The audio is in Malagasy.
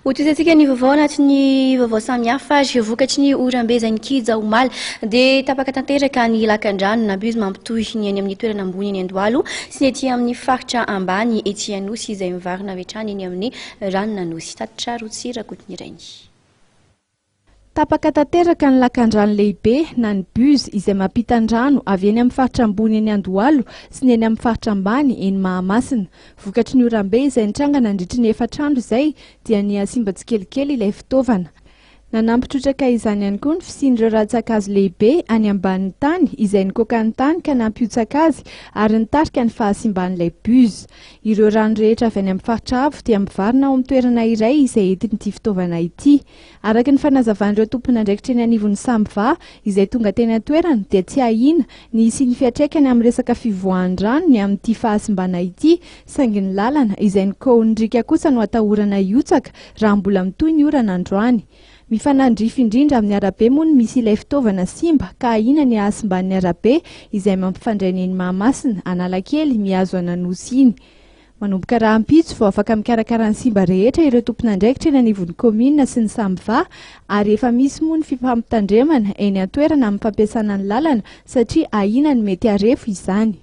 Hotohizantsika ny vaovao anatin'ny vaovao samihafa ary vokatry ny oram-be izay nikija omaly dia tapaka tanteraka ny lakandrano na buse mampitohy ny eny amin'ny toerana ambony eny Andohalo sy ny ety amin'ny faritra ambany ety Anosy izay mivarina avy hatrany eny amin'ny ranon'Anosy. Tatitra Rotsy Rakotonirainy. Tapaka tanteraka ny lakandrano lehibe na ny buse izay mampita ny rano avy eny amin'ny faritra ambony eny Andohalo sy ny eny amin'ny faritra ambany eny Mahamasina. Vokatry ny oram-be izay nitranga nandritry ny efatra andro izay dia nihasimba tsikelikely ilay fitaovana. Nanampy trotraka izany ihany koa ny fisian'ireo rantsankazo lehibe any ambanin'ny tany izay nikoaka ny tany ka nampihotsaka azy ary nitarika ny fahasimban'ilay buse. Ireo rano rehetra avy any amin'ny faritra avo dia mivarina ao amin'ny toerana iray izay entin'ity fitaovana ity. Araka ny fanazavan'ireo tompon'andraikitra eny anivon'ny Samva izay tonga teny an-toerana dia tsy ahiana ny hisian'ny fiantraikany amin'ny resaka fivoahan'ny rano ny amin'ity fahasimbana ity saingy ny lalana izay nikaohin'ny riaka kosa no atahorana hihotsaka raha mbola mitohy ny orana androany. Mifanandrify indrindra amin'ny arabe moa no misy ilay fitaovana simba ka ahiana ny hahasimban'ny arabe izay mampifandray ny eny Mahamasina, Analakely, mihazo an'Anosy iny. Manomboka rahampitso vao afaka mikarakara ny simba rehetra ireo tompon'andraikitra eny anivon'ny kaominina sy ny Samva ary efa misy moa ny fifampitandremana eny an-toerana amin'ny fampiasana ny lalana satria ahiana ny mety harefo izany.